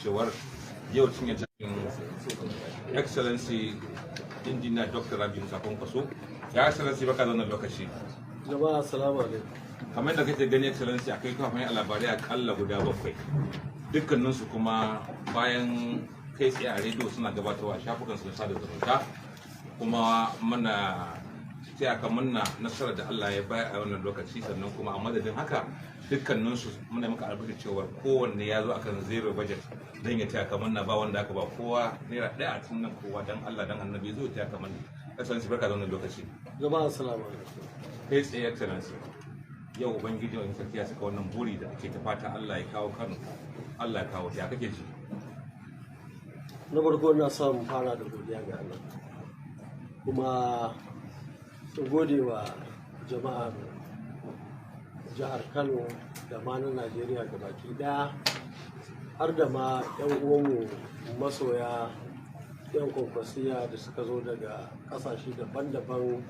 cewar yau cinye cikin Excellency Injiniya Dr. Rabi Musa Kwankwaso. Ya Excellency, baka da wannan lokaci. Jama'a, assalamu alaikum. Kamar da kake gani, Excellency, akai kafafen labarai akalla guda bakwai, dukkaninsu kuma bayan kai tsaye a rediyo suna gabatarwa a shafukan su na sada zumunta, kuma muna taya ka murna nasarar da Allah ya bayar a wannan lokaci. Sannan kuma a madadin haka, dukkaninsu muna maka albarka cewar kowanne ya zo akan zero budget don ya taya ka murna. Ba wanda aka ba kowa naira ɗaya a cikin nan, kowa dan Allah dan Annabi zo ya taya ka murna. Excellency, barka da wannan lokaci. Jama'a, assalamu alaikum. Kai tsaye, Excellency, yau Ubangiji wani sarki ya saka wannan buri da ake ta fata Allah ya kawo Kano, Allah ya kawo. Ya kake ji? Na farko, ina son fara da godiya ga Allah, kuma in gode wa jama'ar jihar Kano da ma na Najeriya baki daya, har da ma 'yan uwanmu masoya 'yan Kwankwasiya da suka zo daga kasashe daban-daban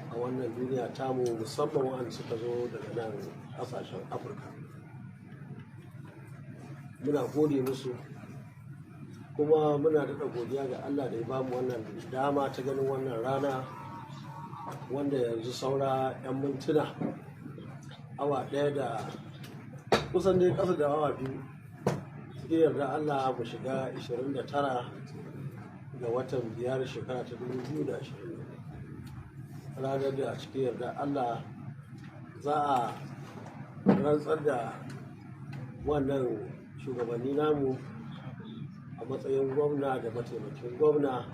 a wannan duniya tamu, musamman waɗanda suka zo daga nan kasashen Afirka. Muna gode musu, kuma muna daɗa godiya ga Allah da ya bamu wannan dama ta ganin wannan rana, wanda yanzu saura 'yan mintuna, awa ɗaya da kusan dai ƙasa da awa 2, cikin yarda Allah mu shiga 29 ga watan 5, shekara ta 2020, ranar da a cikin yarda Allah za a rantsar da wannan shugabanni namu a matsayin gwamna da mataimakin gwamna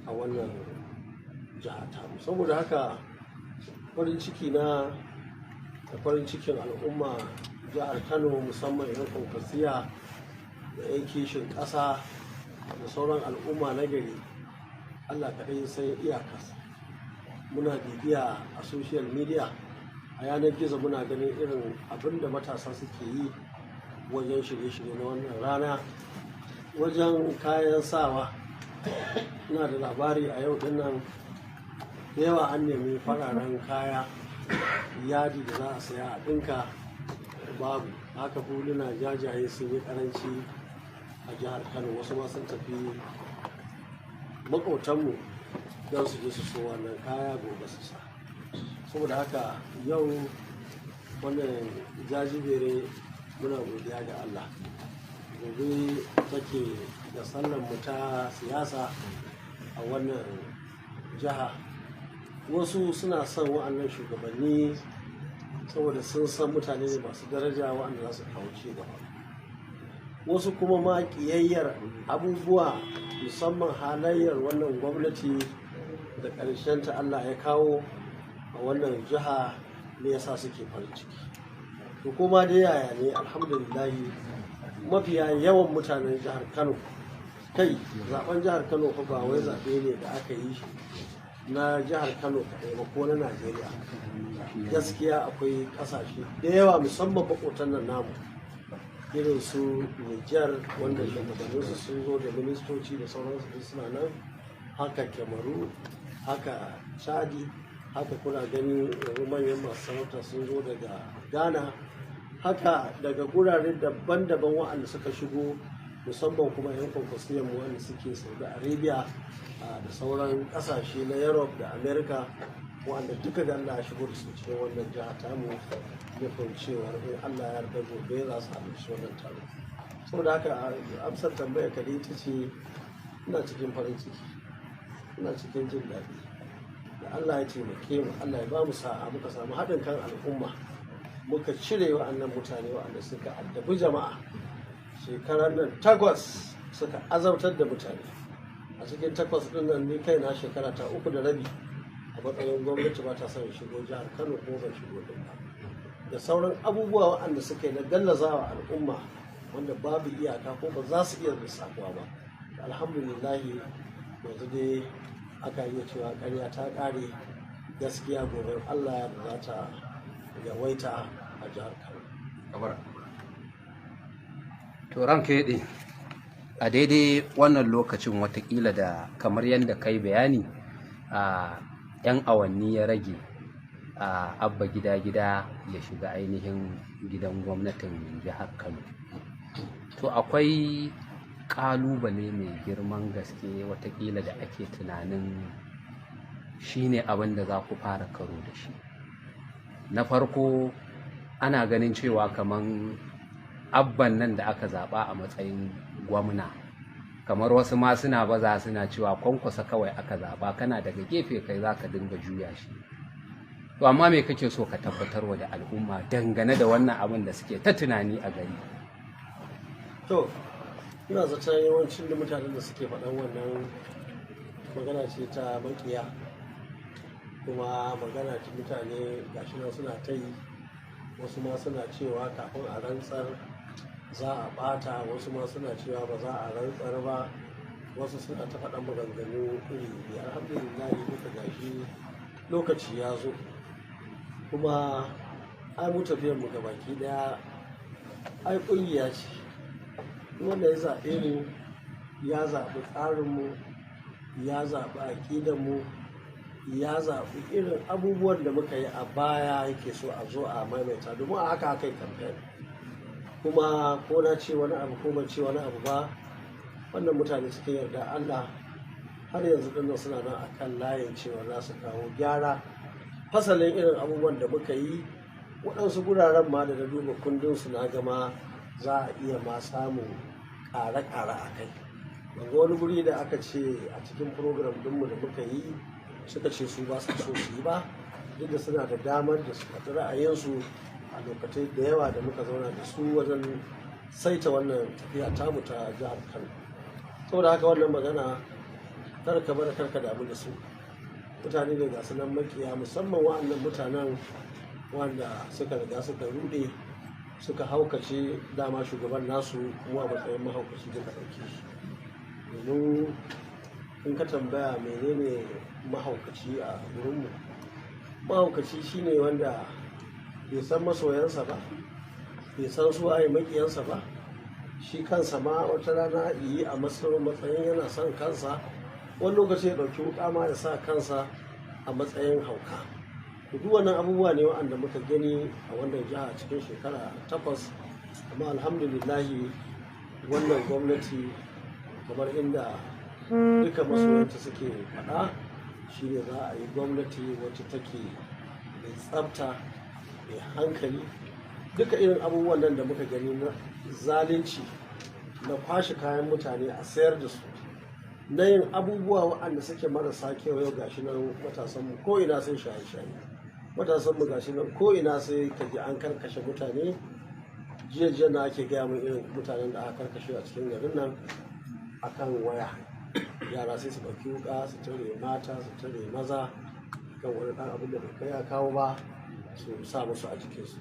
a wannan jiha tamu. Saboda haka, farin ciki na da farin cikin al'umma jihar Kano, musamman 'yan Kwankwasiya da 'yan kishin ƙasa da sauran al'umma na gari, Allah kaɗai sai iyakarsa. Muna bibiya a social media, a yanar gizo, muna ganin irin abin da matasa suke yi wajen shirye-shirye na wannan rana, wajen kayan sawa. Ina da labari a yau dinnan da yawa an nemi fararen kaya, yadi da za a saya a ɗinka, babu. Haka huluna jajaye sun yi karanci a jihar Kano. Wasu ma sun tafi maƙotanmu don su je su so wannan kaya gobe su sa. Saboda haka, yau wannan jajibere muna godiya ga Allah. Gobe take da sallan mu ta siyasa a wannan jiha. Wasu suna son wa'annan shugabanni saboda sun san mutane ne masu daraja wa'anda za su kawo ci gaba. Wasu kuma ma ƙiyayyar abubuwa, musamman halayyar wannan gwamnati da ƙarshen ta Allah ya kawo a wannan jiha ne yasa suke farin ciki. To, kuma dai yaya ne, alhamdulillahi, mafiya yawan mutanen jihar Kano, kai, zaben jihar Kano fa ba wai zaɓe ne da aka yi shi na jihar Kano kaɗai ba ko na Najeriya. Gaskiya akwai ƙasashe da yawa, musamman maƙotan nan namu, irin su Nijar, wanda shugabanninsu sun zo da ministoci da sauransu duk suna nan, haka Kyamaru, haka Chadi, haka kuna gani yanzu manyan masu sarauta sun zo daga Ghana, haka daga gurare daban-daban waɗanda suka shigo, musamman kuma 'yan Kwankwasiyan mu wanda suke Saudi Arabia da sauran ƙasashe na Europe da America, wanda duka da Allah ya shigo da su cikin wannan jiha tamu, nufin cewar in Allah ya yarda gobe za su halarci wannan taro. Saboda haka, amsar tambayar ka ita ce ina cikin farin ciki, ina cikin jin daɗi da Allah ya taimake mu, Allah ya ba mu sa'a, muka samu haɗin kan al'umma, muka cire wa'annan mutane wa'anda suka addabi jama'a shekarar nan 8, suka azabtar da mutane a cikin 8 ɗin nan. Ni kaina shekara ta 3.5 a matsayin gwamnati ba ta son shigo jihar Kano ko ban shigo din ba, da sauran abubuwa waɗanda suka yi na gallazawa al'umma wanda babu iyaka ko ba za su iya lissafuwa ba. Alhamdulillahi, yanzu dai aka iya cewa ƙarya ta ƙare, gaskiya gobe Allah da za ta yawaita a jihar Kano. Kabara. To, ranka ya daɗe, a daidai wannan lokacin, watakila da kamar yadda kai bayani, a 'yan awanni ya rage a Abba Gida Gida ya shiga ainihin gidan gwamnatin jihar Kano. To akwai ƙalubale mai girman gaske watakila da ake tunanin shine abin da za ku fara karo da shi. Na farko, ana ganin cewa kaman Abban nan da aka zaɓa a matsayin gwamna, kamar wasu ma suna baza suna cewa Kwankwasa kawai aka zaɓa, kana daga gefe kai za ka dinga juya shi. To amma me kake so ka tabbatarwa da al'umma dangane da wannan abin da suke ta tunani a gari? To, ina zaton yawancin da mutanen da suke faɗan wannan magana ce ta makiya, kuma magana ce mutane gashi nan suna ta yi. Wasu ma suna cewa kafin a rantsar za a ɓata, wasu ma suna cewa ba za a rantsar ba, wasu suna ta faɗan maganganu iri iri. Alhamdulillah, duka gashi lokaci ya zo, kuma ai mu tafiyar mu gabaki daya ai ƙungiya ce. Wanda ya zaɓe mu ya zaɓi tsarinmu, ya zaɓi aƙidanmu, ya zaɓi irin abubuwan da muka yi a baya yake so a zo a maimaita, domin a haka aka yi kamfen. Kuma ko na ce wani abu ko ban ce wani abu ba, wannan mutane cikin yarda Allah har yanzu dinnan suna nan akan layin cewa za su kawo gyara fasalin irin abubuwan da muka yi. Waɗansu guraren ma da na duba kundin su na gama za a iya ma samun ƙare-ƙare a kai. Ban ga wani guri da aka ce a cikin program ɗinmu da muka yi suka ce su ba su so su yi ba, duk da suna da damar da su faɗi ra'ayinsu a lokacin da yawa da muka zauna da su wajen saita wannan tafiya tamu ta jihar Kano. Saboda haka wannan magana kar ka bar kar ka damu da su. Mutane ne ga su nan makiya, musamman wa'annan mutanen wanda suka riga suka rude suka haukace. Dama shugaban nasu mu a matsayin mahaukaci duka ɗauke shi, domin in ka tambaya menene mahaukaci a wurinmu, mahaukaci shine wanda bai san masoyansa ba, bai san su waye makiyansa ba. Shi kansa ma wata rana yi a matsayin yana son kansa, wani lokaci ya ɗauki wuƙa ma ya sa kansa a matsayin hauka. Duk wannan abubuwa ne waɗanda muka gani a wannan jiha cikin shekara 8. Amma alhamdulillahi, wannan gwamnati, kamar inda duka masoyanta suke faɗa, shine za a yi gwamnati wacce take mai tsafta, mai hankali. Duka irin abubuwan nan da muka gani na zalunci, na kwashe kayan mutane a sayar da su, na yin abubuwa waɗanda suke marasa kyau, yau gashi nan matasanmu ko ina sai shaye-shaye, matasanmu gashi nan ko ina sai ka ji an karkashe mutane. Jiya jiya na ake gaya min irin mutanen da aka karkashe a cikin garin nan akan waya. Yara sai su ɗauki wuƙa su tare mata, su tare maza kan wani ɗan abin da bai kai ya kawo ba, su sa musu a jikinsu.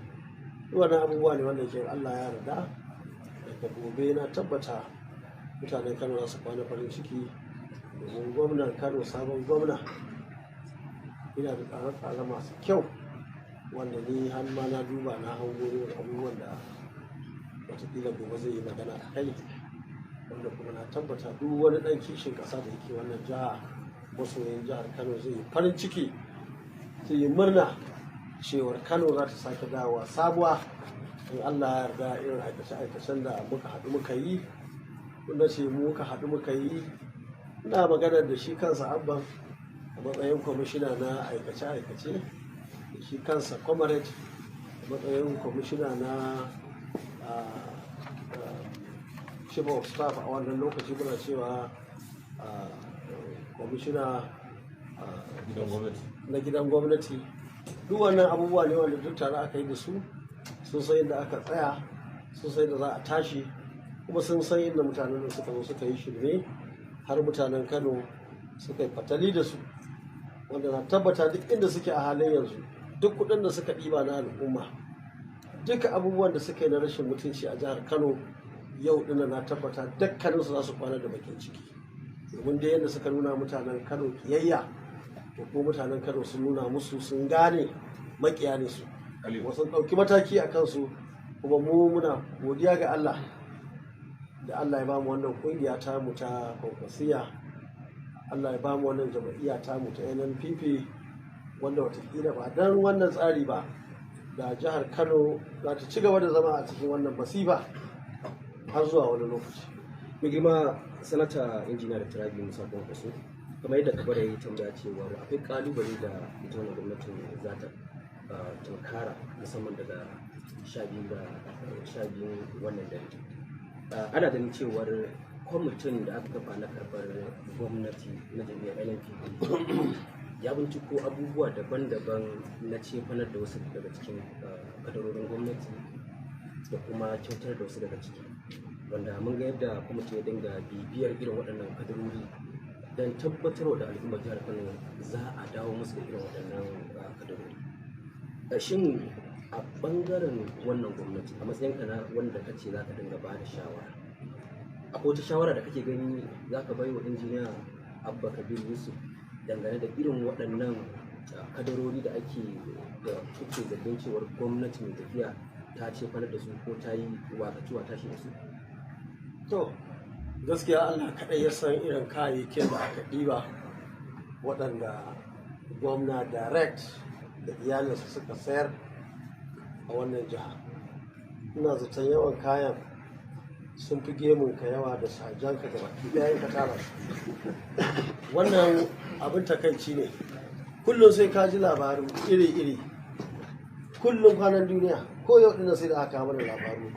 Wannan abubuwa ne wanda ke Allah ya yarda daga gobe na tabbata mutanen Kano za su kwana farin ciki, domin gwamnan Kano, sabon gwamna, yana da tsare-tsare masu kyau wanda ni har ma na duba na hango irin abubuwan da watakila gobe zai yi magana a kai, wanda kuma na tabbata duk wani ɗan kishin ƙasa da yake wannan jiha, masoyin jihar Kano, zai yi farin ciki, zai yi murna cewar Kano za ta sake dawowa sabuwa in Allah ya yarda. Irin aikace-aikacen da muka haɗu muka yi, wanda ce muka haɗu muka yi, ina maganar da shi kansa Abban a matsayin kwamishina na aikace-aikace, da shi kansa comrade a matsayin kwamishina na chief of staff a wannan lokaci, muna cewa kwamishina na gidan gwamnati. Duk wannan abubuwa ne wanda duk tare aka yi da su. Sun san inda aka tsaya, sun san inda za a tashi, kuma sun san inda mutanen da suka zo suka yi shirme har mutanen Kano suka yi fatali da su, wanda na tabbata duk inda suke a halin yanzu, duk kuɗin da suka ɗiba na al'umma, duka abubuwan da suka yi na rashin mutunci a jihar Kano, yau ɗin na tabbata dukkaninsu za su kwana da bakin ciki, domin da yadda suka nuna mutanen Kano kiyayya, to ko mutanen Kano sun nuna musu sun gane makiya ne su, wasu ɗauki mataki a kansu. Kuma mu muna godiya ga Allah da Allah ya bamu wannan kungiya ta mu ta Kwankwasiya, Allah ya bamu wannan jama'iyya ta mu ta NNPP, wanda watakila ba dan wannan tsari ba da jihar Kano za ta ci gaba da zama a cikin wannan masifa. Har zuwa wani lokaci. Mai girma Sanata Injiniya Dr. Rabiu Musa Kwankwaso, kamar yadda Kabara ya yi tambaya cewa akwai kalubale da ita wannan gwamnatin za ta tunkara, musamman daga 12 wannan dare. Ana ganin cewar kwamitin da aka kafa na karɓar gwamnati na jam'iyyar NNPP ya binciko abubuwa daban-daban na cefanar da wasu daga cikin kadarorin gwamnati da kuma kyautar da wasu daga ciki, wanda mun ga yadda kwamitin ya dinga bibiyar irin waɗannan kadarori don tabbatarwa da al'ummar jihar Kano za a dawo musu da irin waɗannan kadarori. Shin a ɓangaren wannan gwamnati, a matsayinka na wanda ka ce za ka dinga ba da shawara, akwai wata shawara da kake gani za ka bai wa Injiniya Abba Kabir Yusuf dangane da irin waɗannan kadarori da ake da kuke zargin cewar gwamnati mai tafiya ta ce fanar da su ko ta yi wakaciwa tashi da su? To, gaskiya Allah kaɗai ya san irin kayayyakin da aka ɗiba waɗanda gwamna direct da iyalinsa suka sayar a wannan jiha. Ina zaton yawan kayan sun fi gemun ka yawa da sajanka da baki ɗayan ka tara su. Wannan abin takaici ne. Kullum sai ka ji labaru iri-iri. Kullum kwanan duniya, ko yau ɗin sai da aka mana labaru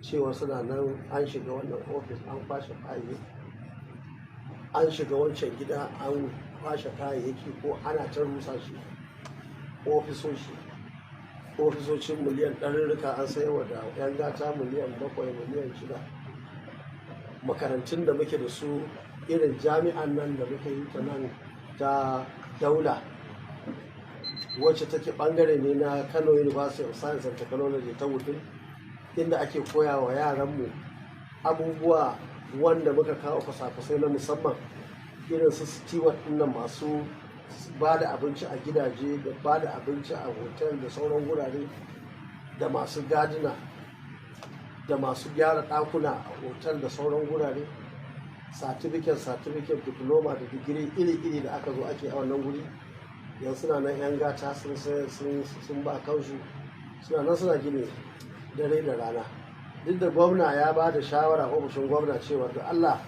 cewa suna nan an shiga wannan ofis an kwashe kayayyaki, an shiga wancan gida an kwashe kayayyaki, ko ana ta rusa shi. Ofisoshin miliyan ɗarurruka an sayarwa da 'yan gata miliyan 7, miliyan 6. Makarantun da muke da su, irin jami'an nan da muka yi ta nan ta Daula, wacce take bangare ne na Kano University of Science and Technology ta Wudil, inda ake koya wa yaranmu abubuwa wanda muka kawo kwasa-kwasai na musamman, irin su steward nan masu ba da abinci a gidaje da ba da abinci a hotel da sauran wurare, da masu gadina, da masu gyara ɗakuna a hotel da sauran wurare, certificate certificate, diploma da digiri iri-iri da aka zo ake a wannan guri, yanzu suna nan 'yan gata sun ba kansu, suna nan suna gini dare da rana. Duk da gwamna ya ba da shawara, ofishin gwamna, cewa da Allah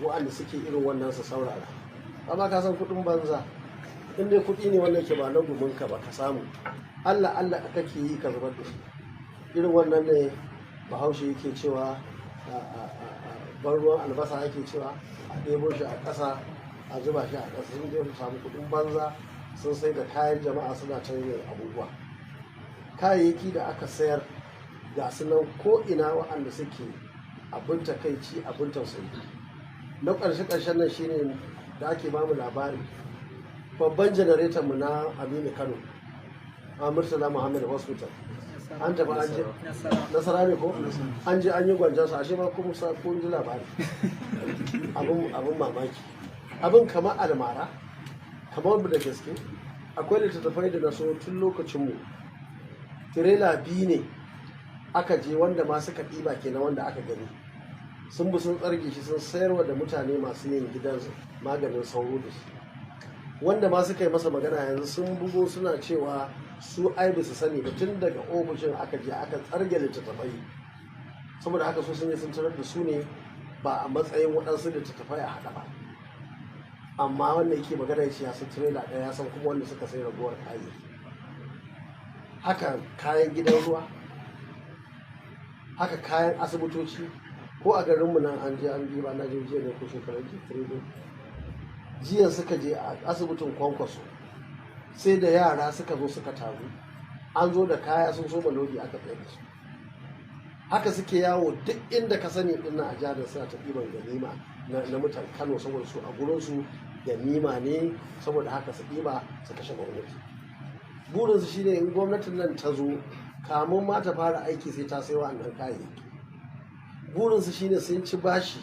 wa'anda suke irin wannan su saurara, amma ka san kuɗin banza, in dai kuɗi ne wannan ke ba na guminka ba ka samu, Allah Allah kake yi ka zubar da shi. Irin wannan ne Bahaushe yake cewa ban ruwan albasa, ake cewa a ɗebo shi a ƙasa a zuba shi a ƙasa. Sun je su samu kuɗin banza, sun sai da kayan jama'a, suna canjin abubuwa. Kayayyaki da aka sayar ga su nan ko ina, wa'anda suke abin takaici, abin tausayi. Na ƙarshe ƙarshen nan shine da ake bamu labari, babban janareton mu na Aminu Kano a Murtala Muhammad Hospital, an tafi an je Nasara ne ko an je an yi gwanjan su, ashe ma kuma sa kun ji labari. Abun mamaki, abun kamar almara, kamar da gaske. Akwai littattafai da na so tun lokacin mu, tirela biyu ne aka je, wanda ma suka ɗiba kenan, wanda aka gani sun bi sun tsarge shi, sun sayarwa da mutane masu yin gidan maganin sauro da shi. Wanda ma suka yi masa magana yanzu sun bugo suna cewa su ai ba su sani ba, tun daga ofishin aka je aka tsarge littattafai. Saboda haka su sun yi sun tarar da su ne ba a matsayin waɗansu littattafai a haɗa ba. Amma wanda yake magana ya ce ya san tirela ɗaya, ya san kuma wanda suka sai ragowar kayayyaki. Haka kayan gidan ruwa, haka kayan asibitoci. Ko a garinmu nan an je an ba na jiya ne ko shekarar jiya, jiya suka je a asibitin Kwankwaso, sai da yara suka zo suka taru, an zo da kaya sun soma lodi, aka tsaye da su. Haka suke yawo duk inda ka sani din a jihar, suna ta ɗiban ganima na mutan Kano, saboda su a gurinsu ganima ne. Saboda haka su ɗiba su kashe gwamnati. Burinsu shine in gwamnatin nan ta zo, kamun ma ta fara aiki sai ta sai wa'annan kayayyaki. Burinsu shine sun ci bashi,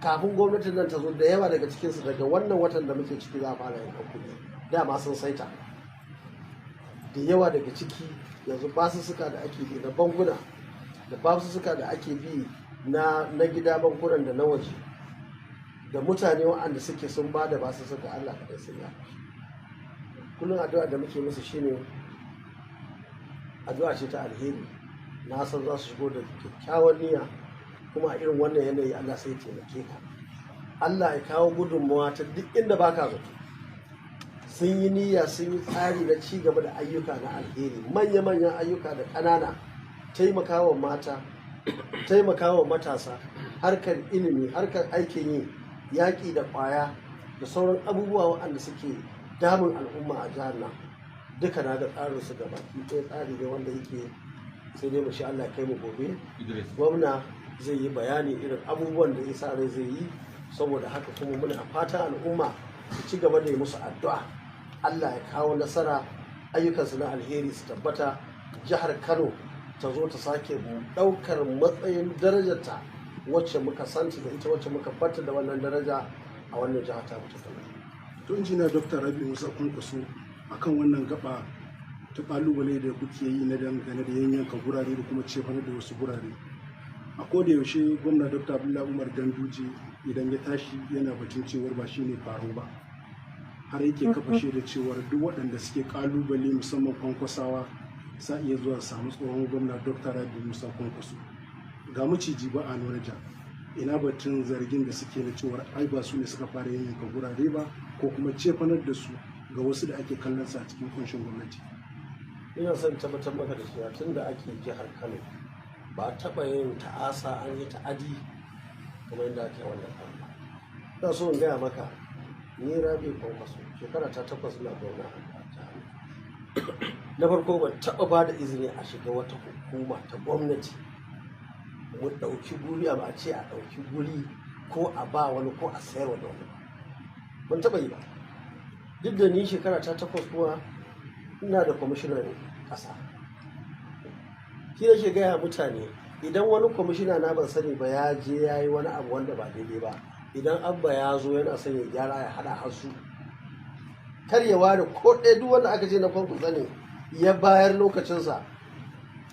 kafin gwamnatin nan ta zo, da yawa daga cikinsu daga wannan watan da muke ciki za a fara yankan kuɗi. Dama sun saita da yawa daga ciki. Yanzu basussuka da ake bi na bankuna da basussuka da ake bi na gida, bankunan da na waje, da mutane waɗanda suke sun ba da basussuka, Allah kaɗai sun ya. Kullum addu'a da muke musu shine addu'a ce ta alheri. Na san za su shigo da kyakkyawan niyya, kuma a irin wannan yanayi Allah sai ya taimake ka, Allah ya kawo gudunmawa ta duk inda baka zato. Sun yi niyya, sun yi tsari na ci gaba da ayyuka na alheri, manya-manyan ayyuka da ƙanana, taimakawa mata, taimakawa matasa, harkar ilimi, harkar aikin yi, yaƙi da ƙwaya da sauran abubuwa waɗanda suke damun al'umma a jihar nan. Duka na ga tsarin su gaba ɗaya tsari ne wanda yake sai dai mu sha Allah kai mu gobe. Idris. Gwamna zai yi bayani irin abubuwan da isa rai zai yi. Saboda haka kuma muna fatan al'umma su ci gaba da yi musu addu'a, Allah ya kawo nasara, ayyukansu na alheri su tabbata, jihar Kano ta zo ta sake ɗaukar matsayin darajarta wacce muka santa da ita, wacce muka bata da wannan daraja a wannan jiha ta mutu Kano. To, Injiniya Dr. Rabi Musa Kwankwaso, akan wannan gaba ta kalubale da kuke yi na dangane da yanyanka gurare da kuma cefanar da wasu gurare, a koda yaushe gwamna Dr. Abdullahi Umar Ganduje idan ya tashi yana batun cewar ba shine faro ba, har yake kafa shaida cewar duk waɗanda suke kalubale, musamman Kwankwasawa, sa iya zuwa samu tsohon gwamna Dr. Rabi Musa Kwankwaso. Ga maciji ba a nuna ja. Ina batun zargin da suke na cewar ai ba su ne suka fara yanyanka gurare ba, ko kuma cefanar da su ga wasu da ake kallon su a cikin kunshin gwamnati? Ina son tabbatar maka da cewa tun da ake jihar Kano ba a taɓa yin ta'asa, an yi ta'adi kamar yadda ake wannan kano ba. Ina so in gaya maka, ni Rabi Kwankwaso, shekara ta 8 ina gwamna a jihar. Na farko, ban taɓa ba da izini a shiga wata hukuma ta gwamnati mu ɗauki guri ba a ce a ɗauki guri ko a ba wani ko a sayarwa da wani ba. Ban taɓa yi ba. Duk da ni shekara ta 8 kuma ina da kwamishinan ƙasa. Shi da ke gaya mutane, idan wani kwamishina na ban sani ba ya je ya yi wani abu wanda ba daidai ba, idan Abba ya zo yana son ya gyara, ya haɗa hasu, kar ya ware ko ɗaya. Duk wanda aka ce na Kwankwasa ne ya bayar lokacinsa,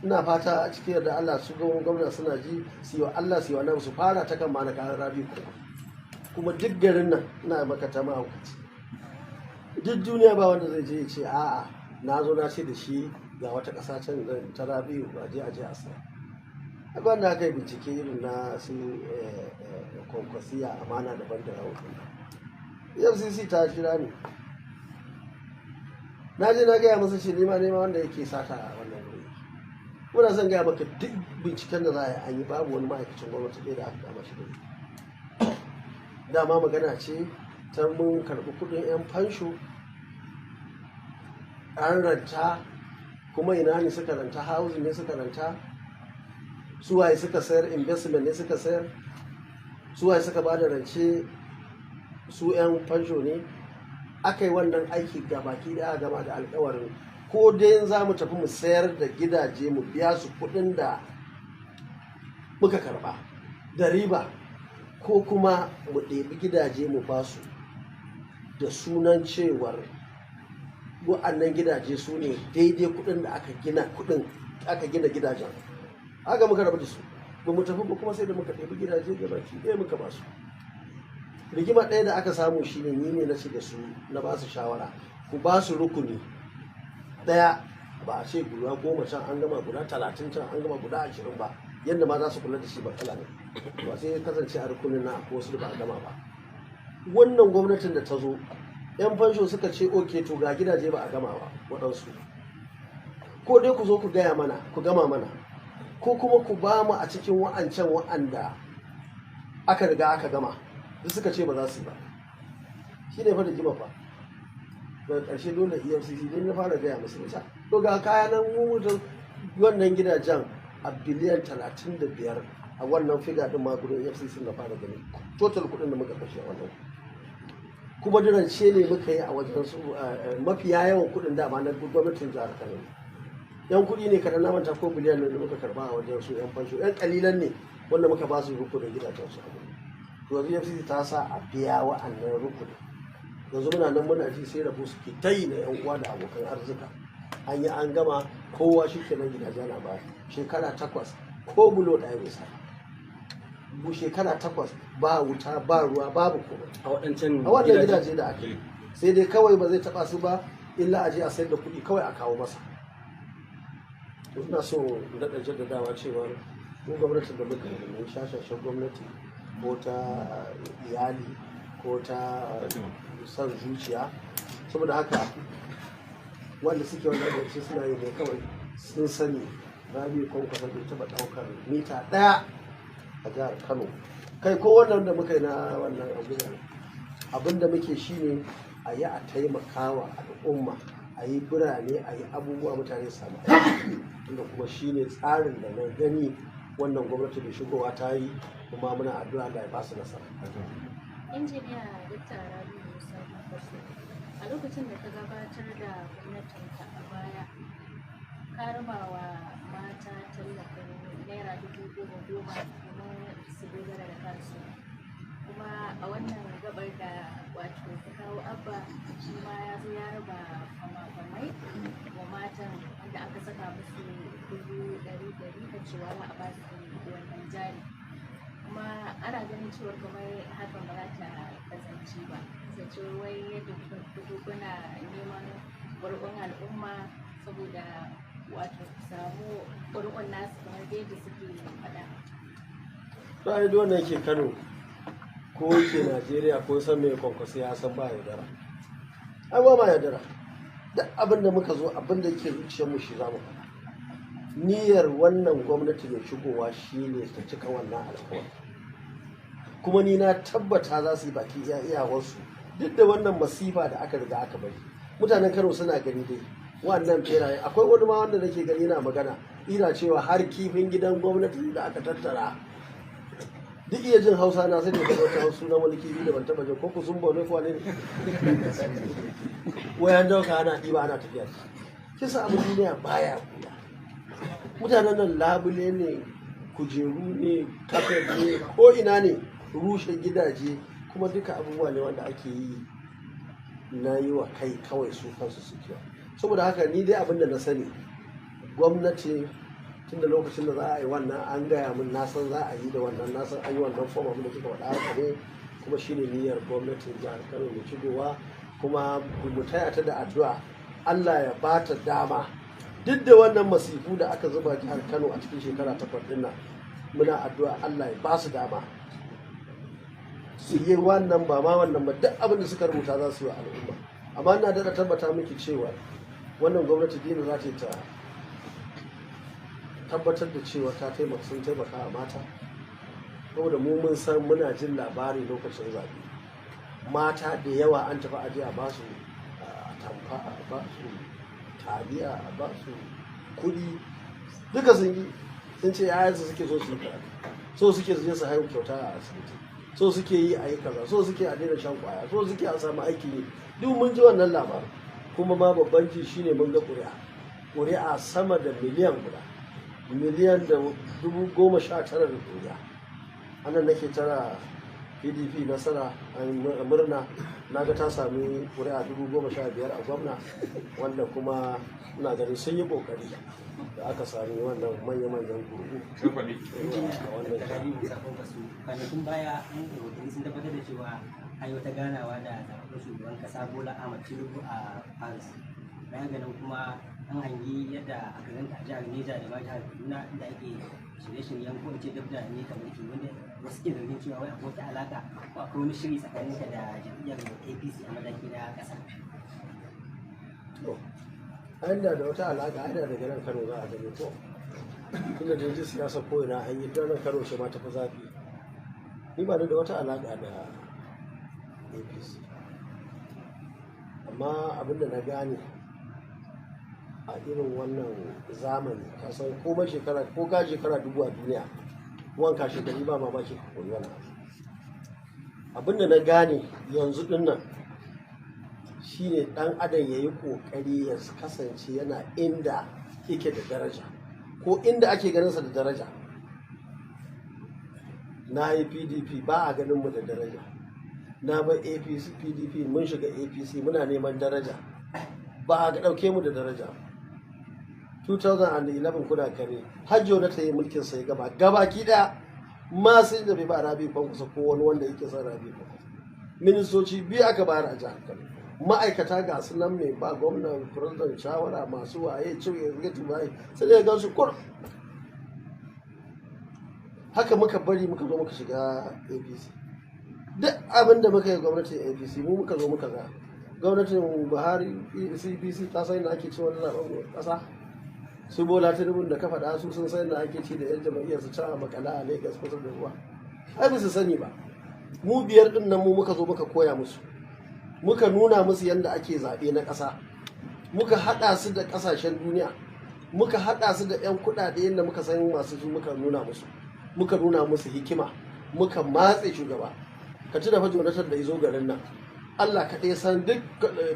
ina fata a cikin yarda Allah su ga gwamna suna ji, su yi wa Allah, su yi wa nan, su fara ta kan ma na kayan Rabi. Kuma duk garin nan ina maka ta mahaukaci, duk duniya ba wanda zai je ya ce a'a, na zo na ce da shi ga wata ƙasa can zan ta Rabiu ba je a je a saya. Akwai wanda aka yi bincike irin na su Kwankwasiya amana daban da rahoton EFCC ta kira ni. Na je na gaya masa shi nima nema wanda yake sata a wannan wuri. Muna son gaya maka, duk binciken da za a yi an yi, babu wani ma'aikacin gwamnati ɗaya da aka kama shi da. Dama magana ce ta mun karɓi kuɗin 'yan fansho, an ranta, kuma ina ne suka ranta? Housing ne suka ranta? Su waye suka sayar? Investment ne suka sayar? Su waye suka ba da rance? Su 'yan fansho ne. Aka yi wannan aiki ga baki da gama da alkawarin ko dai za mu tafi mu sayar da gidaje mu biya su kuɗin da muka karba da riba, ko kuma mu ɗebi gidaje mu ba su da sunan cewar wa'annan gidaje su ne daidai kuɗin da aka gina, kuɗin aka gina gidajen. Haka muka rabu da su, ba mu tafi ba kuma sai da muka ɗebi gidaje ga baki ɗaya muka ba su. Rigima ɗaya da aka samu shine ni ne na ce da su, na ba su shawara, ku ba su rukuni ɗaya, ba a ce guda 10 can an gama, guda 30 can an gama, guda 20 ba, yadda ma za su kula da shi matsala ne ba. Sai ya kasance a rukunin na akwai wasu da ba a gama ba. Wannan gwamnatin da ta zo, 'yan fansho suka ce, "Okay, to ga gidaje ba a gama ba waɗansu, ko dai ku zo ku gaya mana ku gama mana, ko kuma ku ba mu a cikin wa'ancan wa'anda aka riga aka gama." Duk suka ce ba za su yi ba. Shi ne fa da jima fa. Daga ƙarshe dole EFCC don na fara gaya musu nisa, to ga kaya nan mu da wannan gidajen a biliyan 35. A wannan figure din ma gudun EFCC na fara gani total kuɗin da muka kashe a wannan. Kuma dirance ne muka yi a wajen su, mafiya yawan kuɗin dama na gwamnatin jihar Kano ne. Yan kuɗi ne kaɗan, na manta ko biliyan ne da muka karba a wajen su yan fansho, yan kalilan ne wanda muka ba su rukunin gidajen su. To yanzu EFCC ta sa a biya wa'annan rukunin. Yanzu muna nan muna ji, sai rabu suke ta yi na yan uwa da abokan arzika. An yi an gama, kowa shi kenan, gidaje na ba. Shekara 8 ko bulo ɗaya bai sa bu. Shekara 8 ba wuta, ba ruwa, babu komai. A waɗancan A wannan gidaje da aka yi, sai dai kawai ba zai taba su ba illa a je a sayar da kuɗi kawai a kawo masa. To ina so in daɗa jaddadawa cewa mu gwamnatin da muka yi mun shashashen gwamnati ko ta iyali ko ta son zuciya. Saboda haka wanda suke wannan zance suna yi ne kawai sun sani Rabi Kwankwaso bai taɓa ɗaukar mita ɗaya a jihar Kano. Kai ko wannan da muka yi na wannan abin da muke shine a yi a taimakawa al'umma, a yi birane, a yi abubuwa mutane su samu aiki, tunda kuma shine tsarin da na gani wannan gwamnati da shigowa ta yi, kuma muna addu'a Allah ya ba su nasara. Injiniya Dr. Rabi Musa Kwankwaso, a lokacin da ka gabatar da gwamnatinka a baya, ka raba wa mata tallafin naira 10,000 domin su dogara da kansu. Kuma a wannan gabar da wato ka kawo Abba, shi ma ya zo ya raba fama-famai wa matan wanda aka saka musu 100,000 da cewa za a ba su wannan jari. Kuma ana ganin cewar kamar hakan ba za ta kasance ba, kasancewar wai yadda kuka fito kuna neman ƙuri'un al'umma saboda wato ku samu ƙuri'un nasu kamar dai yadda suke faɗa. To ai duk wanda yake Kano ko yake Najeriya ko san me Kwankwaso ya san ba yaudara. Ai ba ma yaudara. Duk abin da muka zo, abin da yake zuciyarmu shi za mu faɗa. Niyyar wannan gwamnati mai shigowa shine ta cika wannan alkawari. Kuma ni na tabbata za su yi baki iya iyawarsu duk da wannan masifa da aka riga aka bari. Mutanen Kano suna gani dai wannan beraye, akwai wani ma wanda nake gani yana magana ina cewa har kifin gidan gwamnati da aka tattara duk iya jin Hausa na sai da ga wata Hausa na wani kifi da ban taba jin ko kusun bone ko ne wayan dauka ana ɗiba ana tafiya. Kisa abin duniya baya kula. Mutanen nan labule ne, kujeru ne, kafet ne, ko ina ne, rushe gidaje, kuma duka abubuwa ne wanda ake yi na yi wa kai kawai su kansu suke. Saboda haka ni dai abin da na sani, gwamnati tun da lokacin da za a yi wannan an gaya min, na san za a yi da wannan, na san an yi wannan fom abin da kika faɗa haka ne, kuma shine niyyar gwamnatin jihar Kano mai shigowa, kuma mu taya ta da addu'a Allah ya ba ta dama. Duk da wannan masifu da aka zuba jihar Kano a cikin shekara 8 ɗin nan, muna addu'a Allah ya ba su dama su yi wannan, ba ma wannan ba, duk abin da suka rubuta za su yi wa al'umma. Amma ina daɗa tabbata miki cewa wannan gwamnati dina za ta yi ta tabbatar da cewa ta taimaka, sun taimaka a mata, saboda mu mun san muna jin labari lokacin zaɓe mata da yawa an tafi aje a ba su atamfa, a ba su taliya, a ba su kuɗi, duka sun yi, sun ce yayansu suke so su yi karatu, so suke su je su haihu kyauta a asibiti, so suke yi a yi kaza, so suke a daina shan kwaya, so suke a samu aiki ne. Duk mun ji wannan labarin. Kuma ma babban ji shine mun ga ƙuri'a, ƙuri'a sama da miliyan guda, 1,019,000 da ƙuri'a. Anan nake tara PDP nasara a murna, na ga ta sami ƙuri'a 15,000 a gwamna, wanda kuma ina ganin sun yi ƙoƙari da aka sami wannan manya-manyan ƙuri'u Kamfani. a wannan Dr. jiha. Rabi Musa Kwankwaso, kwanakin baya an rahotanni sun tabbatar da cewa an yi wata ganawa da zaɓaɓɓen shugaban ƙasa Bola Ahmad Tinubu a Paris. Baya ga nan kuma an hangi yadda aka ganta a jihar Neja da ma jihar Kaduna inda ake shirye-shiryen ko in ce dab da ne kamar ke wanda wasu ke zargin cewa wai akwai wata alaƙa ko akwai wani shiri tsakaninka da jam'iyyar APC a mataki na ƙasa. To, an da wata alaƙa, ana daga nan Kano za a gani ko. Tunda da yanzu siyasa ko ina an yi, don nan Kano ce ma tafi zafi. Ni ba ni da wata alaƙa da APC. Amma abin da na gane a irin wannan zamani, ka san komai shekara ko ka shekara 1000 a duniya, wanka shekaru ba mamaki ka koyi wani abu. Abin da na gane yanzu din nan shine ɗan adam ya yi ƙoƙari ya kasance yana inda yake da daraja ko inda ake ganinsa da daraja. Na yi PDP ba a ganin mu da daraja, na bar APC, PDP mun shiga APC muna neman daraja ba a ɗauke mu da daraja. 2011 kuna kare hajjo na ta yi mulkin sai gaba gabaki ɗaya ma sai da bai ba Rabi Kwankwaso ko wani wanda yake son Rabi Kwankwaso. Ministoci biyu aka bayar a jihar Kano. Ma'aikata ga su nan, mai ba gwamnan, president shawara, masu waye, chief executive waye, sai dai gan su kur haka. Muka bari muka zo muka shiga APC. Duk abin da muka yi gwamnatin APC, mu muka zo muka ga gwamnatin Buhari, CPC ta san da ake ci wani zaben kasa. Su Bola Tinubu da ka faɗa, su sun san da ake ci da yan jama'iyyar su can a makala a Lagos kusa da ruwa. Ai ba su sani ba. Mu biyar din nan, mu muka zo muka koya musu, muka nuna musu yadda ake zaɓe na ƙasa, muka haɗa su da ƙasashen duniya, muka haɗa su da 'yan kuɗaɗe yadda muka san masu su, muka nuna musu, muka nuna musu hikima, muka matse shugaba. Ka tuna fa Jonathan da izo garin nan, Allah kaɗai san duk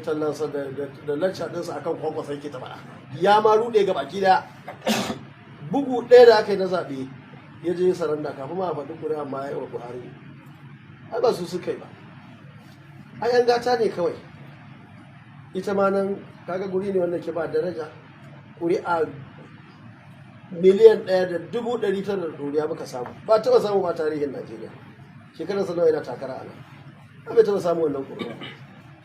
tallansa da lacca ɗinsa akan Kwankwasa yake ta faɗa. Ya ma ruɗe ga baki ɗaya. Bugu ɗaya da aka yi na zaɓe, ya je saranda kafin ma a faɗi ƙuri'a ma ya yi wa Buhari. Ai ba su suka yi ba, ai an gata ne kawai. Ita ma nan kaga guri ne wanda ke ba daraja. Ƙuri'a 1,900,000 da ɗoriya muka samu, ba taɓa samu ba tarihin Najeriya. Shekarar sa nawa yana takara a nan, ba bai taɓa samu wannan ƙuri'a.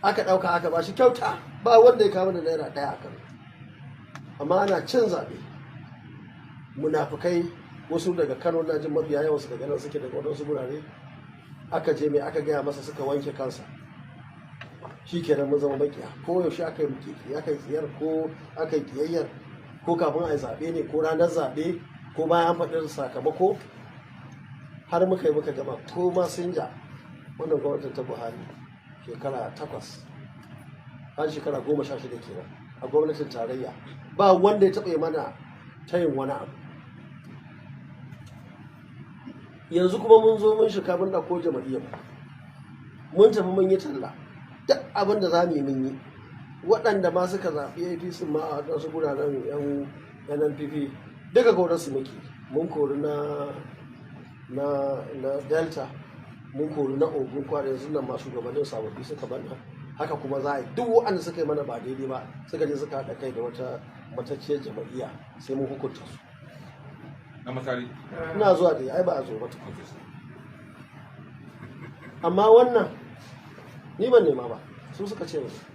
Aka ɗauka aka ba shi kyauta, ba wanda ya kama da naira 1 a kan. Amma ana cin zaɓe, munafukai wasu daga Kano, na jin mafiya yawansu daga nan suke, daga waɗansu gurare, aka je mai aka gaya masa, suka wanke kansa. Shi kenan mun zama makiya. Ko yaushe aka yi, aka yi tsiyar, ko aka yi kiyayyar, ko kafin a yi zaɓe ne, ko ranar zaɓe, ko bayan an faɗi sakamako, har muka yi muka gama. Ko masinja, wannan gwamnatin ta Buhari shekara 8 har shekara 16 kenan a gwamnatin tarayya, ba wanda ya taɓa yi mana tayin wani abu. Yanzu kuma mun zo mun shiga, mun ɗauko jama'iyyar, mun tafi mun yi talla, duk abin da za mu yi mun yi. Waɗanda ma suka zaɓi APC ma a wasu guraren, yan NNPP, duka korarsu muke. Mun kori na Delta, mun kori na Ogun. Kwara yanzu nan ma shugabannin sababbi suka bana. Haka kuma za a yi duk waɗanda suka yi mana ba daidai ba, suka je suka haɗa kai da wata matacciyar jama'iyya, sai mun hukunta su. Na masari. Ina zuwa da ai ba a zo ba tukun. Amma wannan ni ban nema ba, su suka ce musu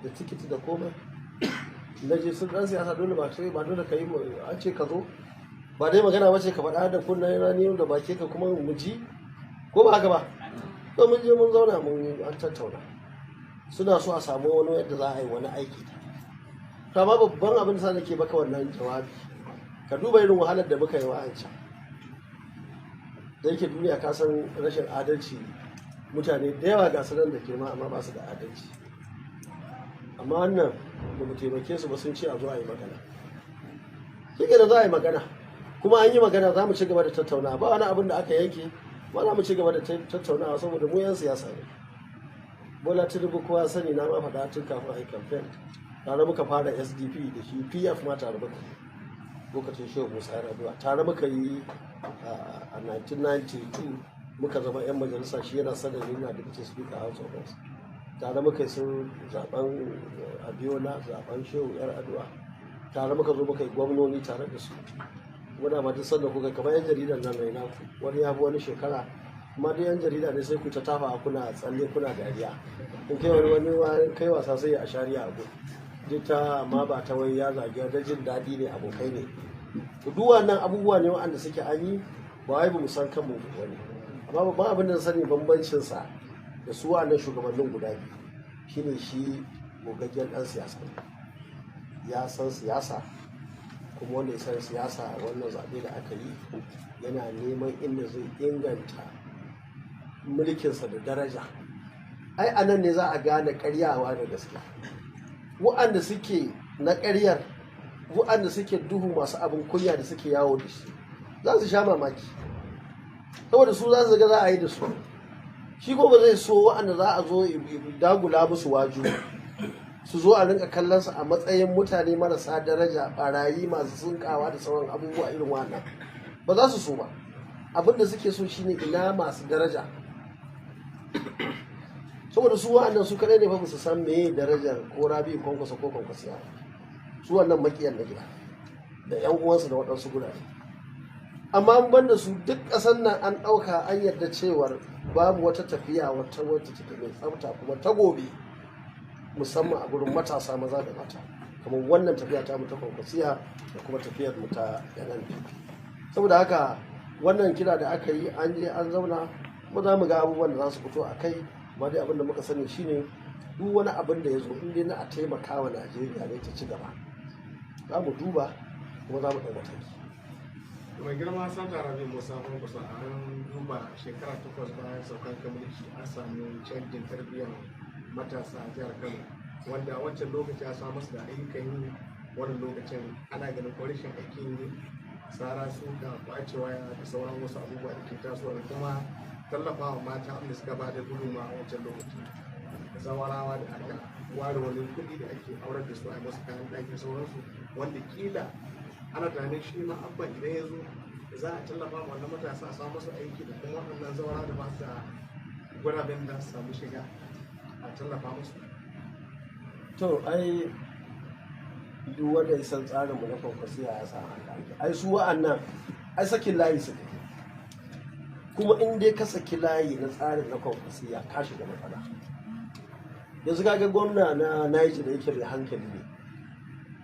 da tikiti da komai. Na je sun dan siyasa, dole ba sai ba dole ka yi, an ce ka zo, ba dai magana ba ce ka faɗa da kunnen rani da baki ka kuma mu ji, ko ba haka ba? To mun je mun zauna, mun yi an tattauna. Suna so a samu wani yadda za a yi wani aiki. To amma babban abin da sa nake baka wannan jawabi, ka duba irin wahalar da muka yi wa ancan da yake duniya. Ka san rashin adalci, mutane da yawa ga su nan da girma amma ba su da adalci. Amma wannan ba mu taimake su ba, sun ce a zo a yi magana. Shi da za a yi magana, kuma an yi magana, za mu ci gaba da tattaunawa. Ba wani abin da aka yanke ba, za mu ci gaba da tattaunawa saboda mu 'yan siyasa ne. Bola Tinubu kowa sani, na ma faɗa tun kafin a yi campaign, tare muka fara SDP da shi, PF ma tare muka, lokacin Shehu Musa Yar'adua tare muka yi. A 1992 muka zama 'yan majalisa, shi yana sanadi na deputy speaker House of Reps. Tare muka yi sun zaben Abiola, zaben Shehu Yar'adua, tare muka zo muka yi gwamnoni tare da su. Muna ma duk sanda kuka kamar 'yan jaridan nan mai naku, wani ya fi wani shekara, amma dai 'yan jarida ne, sai ku ta tafa kuna tsalle kuna dariya. In kai wani wani kai wasa sai a shari'a abu duk ta, amma ba ta wai ya zagi da jin daɗi ne, abokai ne. To duk wannan abubuwa ne waɗanda suke an yi, ba wai ba mu san kanmu wani. Amma babban abin da sani, bambancin sa da su wa'annan shugabannin guda biyu shine shi gogaggen ɗan siyasa ne, ya san siyasa. Kuma wanda ya san siyasa, wannan zaɓe da aka yi, yana neman inda zai inganta mulkinsa da daraja. Ai a nan ne za a gane karyawa da gaskiya. Wa'anda suke na ƙaryar, wa'anda suke duhu, masu abin kunya da suke yawo da shi, za su sha mamaki, saboda su za su ga za a yi da su. Shi ko ba zai so wa'anda za a zo dagula musu waju, su zo a rinka kallon su a matsayin mutane marasa daraja, barayi masu sunkawa da sauran abubuwa irin wannan, ba za su so ba. Abin da suke so shine ina masu daraja, saboda su wa'annan su kadai ne fa su san meye darajar ko Rabi Kwankwasa ko Kwankwasiya. Su wannan makiyan na gida da yan uwansu da waɗansu gurare. Amma an banda su, duk ƙasar nan an ɗauka an yarda cewar babu wata tafiya wata wacce take mai tsafta kuma ta gobe, musamman a gurin matasa maza da mata, kamar wannan tafiya ta mu ta Kwankwasiya da kuma tafiyar mu ta NNPP. Saboda haka wannan kira da aka yi, an je an zauna, kuma za mu ga abubuwan da za su fito a kai. Amma dai abin da muka sani shine duk wani abin da ya zo, in dai na a taimaka wa Najeriya ne ta ci gaba, za mu duba kuma za mu ɗau mataki. Mai girma Sanata Rabi Musa Kwankwaso, an duba shekara 8 bayan saukan ka mulki, an samu canjin tarbiyyar matasa a jihar Kano, wanda a wancan lokaci a samu su da ayyukan yi. Wannan lokacin ana ganin ko rashin aikin yi, sara suka, kwace waya da sauran wasu abubuwa da ke tasowa, da kuma tallafawa mata wanda suka ba da gudunmawa a wancan lokaci, zawarawa da aka ware wani kuɗi da ake aurar da su, a masu kayan ɗaki da sauransu, wanda kila ana tunanin shi ma Abba idan ya zo za a tallafa ma wannan matasa, a samu masu aiki, da kuma waɗannan zawara da ba su da guraben da su samu shiga, a tallafa musu. To, ai duk wanda ya san tsarin mu na Kwankwasiya ya san haka ake. Ai su wa'annan ai sakin layi suka yi. Kuma in dai ka saki layi na tsarin na Kwankwasiya, ka shiga matsala. Yanzu kaga gwamna na Niger da yake mai hankali ne,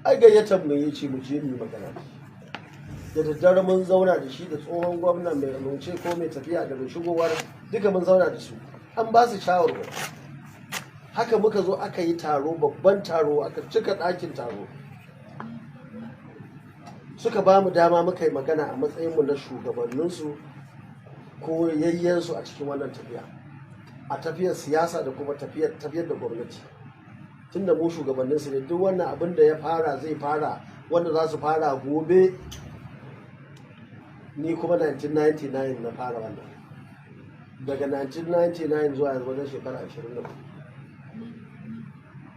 ai gayyatar mu yace mu je mu yi magana da shi. Da daddare mun zauna da shi da tsohon gwamna mai amince ko mai tafiya da mai shigowar, duka mun zauna da su, an ba su shawarwari. Haka muka zo aka yi taro, babban taro, aka cika ɗakin taro. Suka ba mu dama muka yi magana a matsayinmu na shugabanninsu ko yayyensu a cikin wannan tafiya, a tafiyar siyasa da kuma tafiyar da gwamnati. Tunda mu shugabanninsu ne, duk wannan abin da ya fara zai fara, wanda za su fara gobe. Ni kuma 1999 na fara wannan. Daga 1999 zuwa yanzu wajen shekara 24.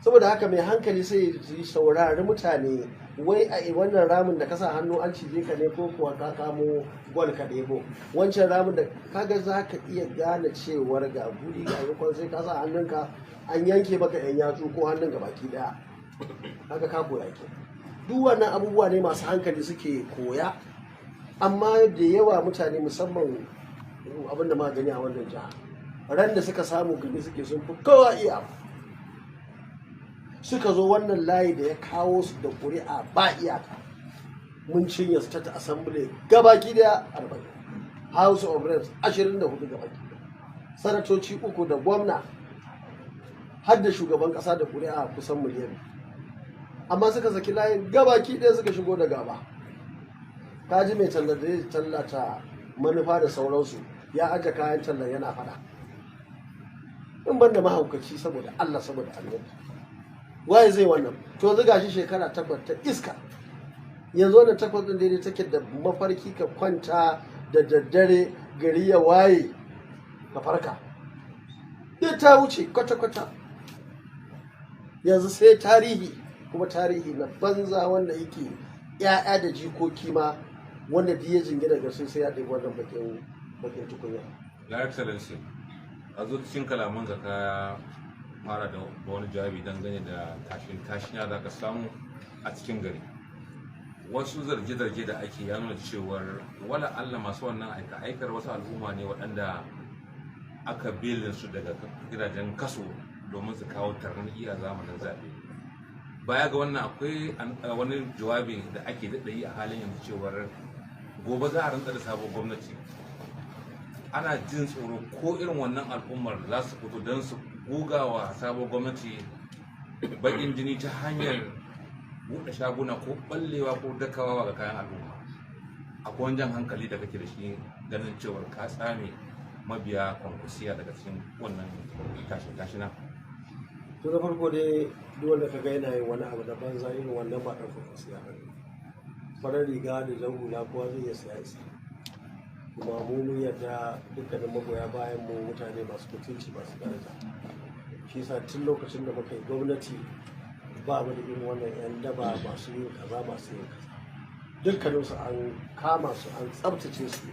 Saboda haka mai hankali sai ya saurari mutane. Wai a wannan ramin da ka sa hannu an cije ka ne, ko kuwa ka kamo gwal ka ɗebo? Wancan ramin da kaga za ka iya gane cewar ga guri ga rukun, sai ka sa hannunka an yanke maka yan yatsu ko hannun ga baki daya, kaga ka koya ke. Duk wannan abubuwa ne masu hankali suke koya. Amma da yawa mutane, musamman abin da ma gani a wannan jiha, ran da suka samu gani suke sun fi kowa iya abu. Suka zo wannan layi da ya kawo su da ƙuri'a ba iyaka, mun cinye State Assembly gabaki daya 40, House of Reps 24 gabaki daya, sanatoci uku da gwamna, har da shugaban kasa da ƙuri'a kusan miliyan. Amma suka saki layin gabaki daya, suka shigo da gaba. Kaji mai tallar da zai tallata manufa da sauransu ya aje kayan tallar yana fada. In ban da mahaukaci, saboda Allah, saboda Annabi, waye zai wannan? To yanzu gashi shekara 8 ta iska. Yanzu wannan 8 din daidai take da mafarki, ka kwanta da daddare, gari ya waye ka farka, duk ta wuce kwata-kwata. Yanzu sai tarihi, kuma tarihi na banza, wanda yake ‘ya'ya da jikoki ma, wanda duk ya jingina ga su sai ya ɗebi wannan bakin tukunya. Your Excellency, a zo cikin kalamanka ka fara da wani jawabi dangane da tashin tashina da aka samu a cikin gari. Wasu zarge-zarge da ake ya nuna cewar wala Allah masu wannan aika-aikar wasu al'umma ne waɗanda aka belin su daga gidajen kaso domin su kawo tarnaƙi a zamanin zaɓe. Baya ga wannan, akwai wani jawabi da ake daɗa yi a halin yanzu cewar gobe za a rantsar da sabon gwamnati. Ana jin tsoro ko irin wannan al'ummar za su fito don su gogawa sabon gwamnati baƙin jini ta hanyar buɗe shaguna ko ɓallewa ko dakawa ga kayan al'umma. Akwai wani jan hankali da kake da shi, ganin cewar ka tsame mabiya Kwankwasiya daga cikin wannan tashin tashina? To, na farko dai, duk wanda ka ga yana yin wani abu da banza irin wannan ba ɗan Kwankwasiya ba ne. Farar riga da jan hula kowa zai iya siya isa. Kuma mu mun yarda dukkanin magoya bayan mu mutane masu mutunci, masu daraja. Shi yasa tun lokacin da muka yi gwamnati ba mu da irin wannan 'yan daba masu yin kaza, masu yin kaza. Dukkaninsu an kama su, an tsabtace su,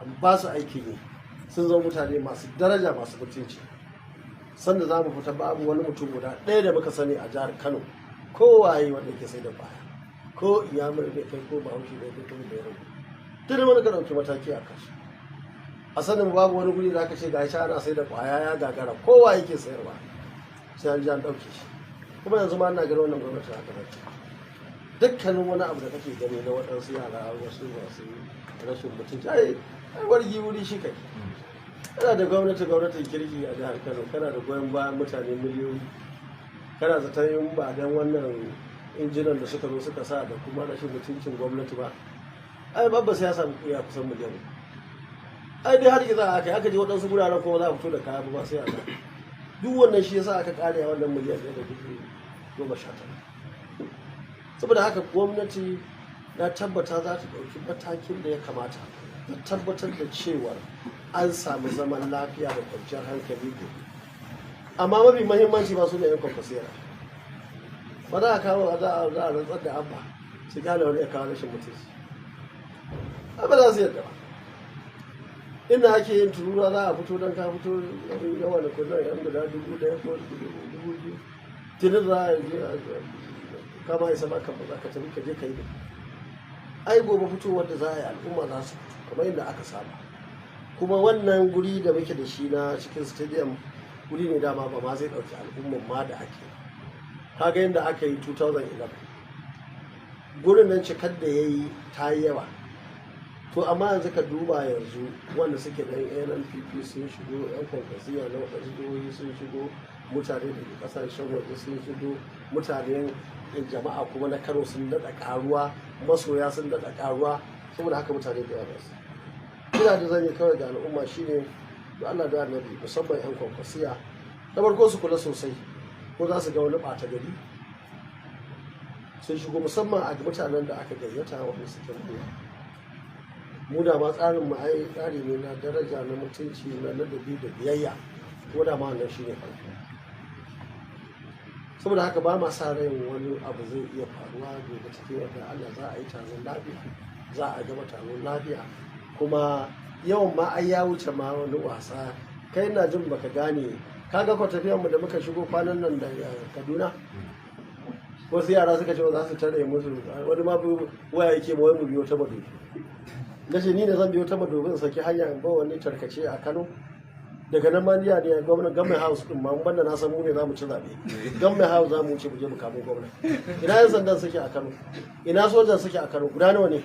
an ba su aikin yi, sun zama mutane masu daraja, masu mutunci. Sanda za mu fita, babu wani mutum guda ɗaya da muka sani a jihar Kano, kowaye, wanda ke sai da baya, ko Iyamur ne kai, ko Bahaushe ne kai, ko Bayarabe. Tuni wani ka ɗauki mataki a kansu. A sanin babu wani guri da aka ce gashi ana sai da kwaya ya gagara, kowa yake sayarwa sai an ji an ɗauke shi. Kuma yanzu ma ina ganin wannan gwamnati haka ba. Dukkanin wani abu da kake gani na waɗansu yara wasu masu rashin mutunci, ai wargi wuri shi kai. Kana da gwamnatin kirki a jihar Kano, kana da goyon bayan mutane miliyoyi, kana zaton yin ba dan wannan injinan da suka zo suka sa da kuma rashin mutuncin gwamnati ba, ai babba sai ya samu kuya kusan miliyan. Ai dai har za a kai aka je waɗansu guraren kuma za a fito da kaya ba sai a sa. Duk wannan shi yasa aka kare a wannan 1,019,000. Saboda haka gwamnati na tabbata za ta ɗauki matakin da ya kamata ta tabbatar da cewar an samu zaman lafiya da kwanciyar hankali gobe. Amma mafi mahimmanci ba su ne 'yan kwankwasiyar. Ba za a kawo za a rantsar da Abba su kyale wani ya kawo rashin mutunci. Ba za su yadda ba. Inda ake yin turuwa za a fito don ka fito yawa da kudin yan guda 1,000 ko 2,000. Tuni za a je kama isa maka ba za ka tafi ka je ka yi. Ai gobe fitowar da za a yi al'umma za su fito kamar yadda aka saba. Kuma wannan guri da muke da shi na cikin stadium guri ne dama ba ma zai ɗauki al'umman ma da ake. Kaga yadda aka yi 2011. Gurin nan cikar da ya yi ta yi yawa. To amma yanzu ka duba yanzu wanda suke da NNPP sun shigo, 'yan kwankwasiya na waɗansu jihohi sun shigo, mutane daga ƙasashen waje sun shigo, mutanen jama'a kuma na Kano sun daɗa ƙaruwa, masoya sun daɗa ƙaruwa, saboda haka mutane da yawa su. Kira da zan yi kawai ga al'umma shine da Allah da Annabi, musamman 'yan kwankwasiya, na farko su kula sosai ko za su ga wani ɓata gari sun shigo, musamman a mutanen da aka gayyata wanda suke manya. Mu da ma tsarin mu ai tsari ne na daraja, na mutunci, na ladabi da biyayya, ko da ma wannan shine farko. Saboda haka ba ma sa ran wani abu zai iya faruwa gobe cikin yadda Allah za a yi taron lafiya, za a gama taron lafiya. Kuma yawan ma ai ya wuce ma wani wasa. Kai na jin baka gane, kaga ko tafiyar mu da muka shigo kwanan nan daga Kaduna, wasu yara suka ce za su tare musu, wani ma waya yake ma wai mu biyo ta Madobi. Na ce ni ne zan biyo ta Madobi in saki hanya in ba wani tarkace a Kano. Daga nan ma ni ne gwamna Government House din ma banda na san mu ne za mu ci zabe. Government House za mu wuce mu je mu kamo gwamna. Ina yan sandan suke a Kano? Ina sojan suke a Kano? Guda nawa ne?